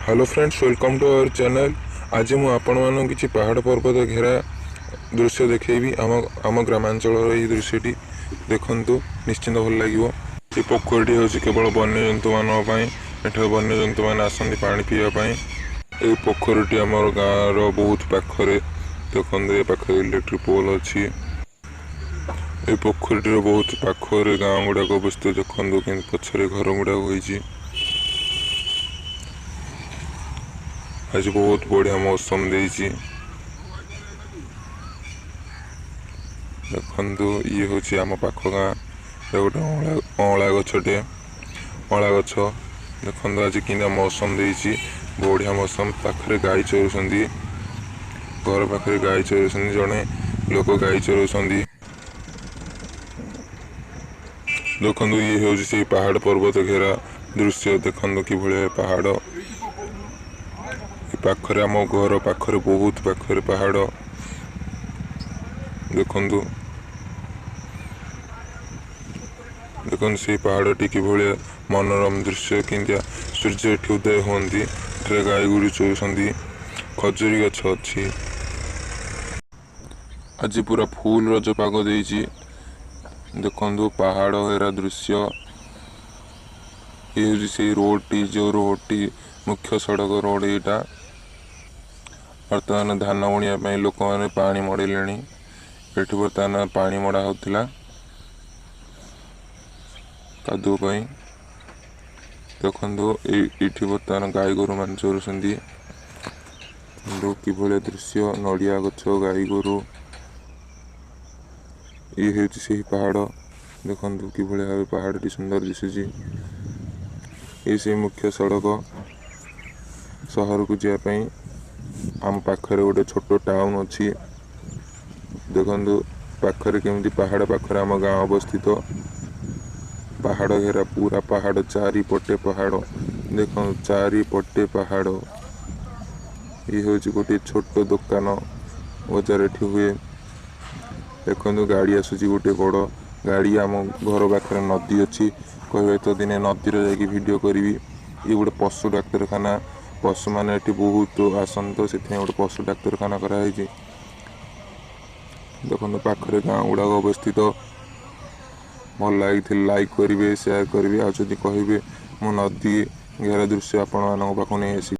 Hello friends, welcome to our channel. ଆଜି ମୁଁ ଆପଣମାନଙ୍କୁ କିଛି ପାହାଡ଼ ପର୍ବତ ଘେରା ଦୃଶ୍ୟ ଦେଖେଇବି। ଆମ ଗ୍ରାମାଞ୍ଚଳର ଏହି ଦୃଶ୍ୟଟି ଦେଖନ୍ତୁ, ନିଶ୍ଚିନ୍ତ ଭଲ ଲାଗିବ। ଏ ପୋଖରୀଟି ହେଉଛି କେବଳ ବନ୍ୟଜନ୍ତୁମାନଙ୍କ ପାଇଁ। ଏଠାରେ ବନ୍ୟଜନ୍ତୁମାନେ ଆସନ୍ତି ପାଣି ପିଇବା ପାଇଁ। ଏହି ପୋଖରୀଟି ଆମର ଗାଁର ବହୁତ ପାଖରେ। ଦେଖନ୍ତୁ, ଏ ପାଖରେ ଇଲେକ୍ଟ୍ରିକ୍ ପୋଲ୍ ଅଛି। ଏ ପୋଖରୀଟିର ବହୁତ ପାଖରେ ଗାଁ ଗୁଡ଼ାକ ଅବସ୍ଥିତ। ଦେଖନ୍ତୁ କିନ୍ତୁ ପଛରେ ଘର ଗୁଡ଼ାକ ହୋଇଛି। ଆଜି ବହୁତ ବଢ଼ିଆ ମୌସମ ଦେଇଛି। ଦେଖନ୍ତୁ, ଇଏ ହେଉଛି ଆମ ପାଖ ଗାଁ। ଏ ଗୋଟେ ଅଁଳା ଗଛଟେ, ଅଁଳା ଗଛ। ଦେଖନ୍ତୁ ଆଜି କେମିତିଆ ମୌସମ ଦେଇଛି, ବଢ଼ିଆ ମୌସମ। ପାଖରେ ଗାଈ ଚରୁଛନ୍ତି, ଘର ପାଖରେ ଗାଈ ଚରୁଛନ୍ତି, ଜଣେ ଲୋକ ଗାଈ ଚରାଉଛନ୍ତି। ଦେଖନ୍ତୁ, ଇଏ ହେଉଛି ସେଇ ପାହାଡ଼ ପର୍ବତ ଘେରା ଦୃଶ୍ୟ। ଦେଖନ୍ତୁ କିଭଳି ପାହାଡ଼ ଏ ପାଖରେ, ଆମ ଘର ପାଖରେ, ବହୁତ ପାଖରେ ପାହାଡ଼। ଦେଖନ୍ତୁ, ଦେଖନ୍ତୁ ସେଇ ପାହାଡ଼ଟି କିଭଳିଆ ମନୋରମ ଦୃଶ୍ୟ, କେମିତିଆ ସୂର୍ଯ୍ୟ ଏଠି ଉଦୟ ହୁଅନ୍ତି। ଏଠାରେ ଗାଈ ଗୋରୁ ଚରୁଛନ୍ତି, ଖଜୁରୀ ଗଛ ଅଛି। ଆଜି ପୁରା ଫୁଲ ରଜ ପାଗ ଦେଇଛି। ଦେଖନ୍ତୁ ପାହାଡ଼ ଘେରା ଦୃଶ୍ୟ। ଇଏ ହେଉଛି ସେଇ ରୋଡ଼ଟି, ଯେଉଁ ରୋଡ଼ଟି ମୁଖ୍ୟ ସଡ଼କ ରୋଡ଼ ଏଇଟା। ବର୍ତ୍ତମାନ ଧାନ ବୁଣିବା ପାଇଁ ଲୋକମାନେ ପାଣି ମଡ଼େଇଲେଣି। ଏଠି ବର୍ତ୍ତମାନ ପାଣି ମଡ଼ା ହେଉଥିଲା କାଦୁଅ ପାଇଁ। ଦେଖନ୍ତୁ, ଏଇଠି ବର୍ତ୍ତମାନ ଗାଈ ଗୋରୁମାନେ ଚରୁଛନ୍ତି। କିଭଳିଆ ଦୃଶ୍ୟ, ନଡ଼ିଆ ଗଛ, ଗାଈ ଗୋରୁ। ଇଏ ହେଉଛି ସେହି ପାହାଡ଼। ଦେଖନ୍ତୁ କିଭଳି ଭାବେ ପାହାଡ଼ଟି ସୁନ୍ଦର ଦିଶୁଛି। ଇଏ ସେଇ ମୁଖ୍ୟ ସଡ଼କ ସହରକୁ ଯିବା ପାଇଁ। ଆମ ପାଖରେ ଗୋଟେ ଛୋଟ ଟାଉନ୍ ଅଛି। ଦେଖନ୍ତୁ ପାଖରେ କେମିତି ପାହାଡ଼ ପାଖରେ ଆମ ଗାଁ ଅବସ୍ଥିତ। ପାହାଡ଼ ଘେରା ପୁରା ପାହାଡ଼, ଚାରିପଟେ ପାହାଡ଼। ଦେଖନ୍ତୁ ଚାରିପଟେ ପାହାଡ଼। ଇଏ ହେଉଛି ଗୋଟିଏ ଛୋଟ ଦୋକାନ ବଜାର ଏଠି ହୁଏ। ଦେଖନ୍ତୁ ଗାଡ଼ି ଆସୁଛି, ଗୋଟେ ବଡ଼ ଗାଡ଼ି। ଆମ ଘର ପାଖରେ ନଦୀ ଅଛି, କହିବେ ତ ଦିନେ ନଦୀରେ ଯାଇକି ଭିଡ଼ିଓ କରିବି। ଇଏ ଗୋଟେ ପଶୁ ଡାକ୍ତରଖାନା। ପଶୁମାନେ ଏଠି ବହୁତ ଆସନ୍ତି, ତ ସେଥିପାଇଁ ଗୋଟେ ପଶୁ ଡାକ୍ତରଖାନା କରାହେଇଛି। ଦେଖନ୍ତୁ ପାଖରେ ଗାଁ ଗୁଡ଼ାକ ଅବସ୍ଥିତ। ଭଲ ଲାଗିଥିଲେ ଲାଇକ୍ କରିବେ, ସେୟାର କରିବେ। ଆଉ ଯଦି କହିବେ, ମୁଁ ନଦୀ ଘେରା ଦୃଶ୍ୟ ଆପଣମାନଙ୍କ ପାଖକୁ ନେଇ ଆସିବି।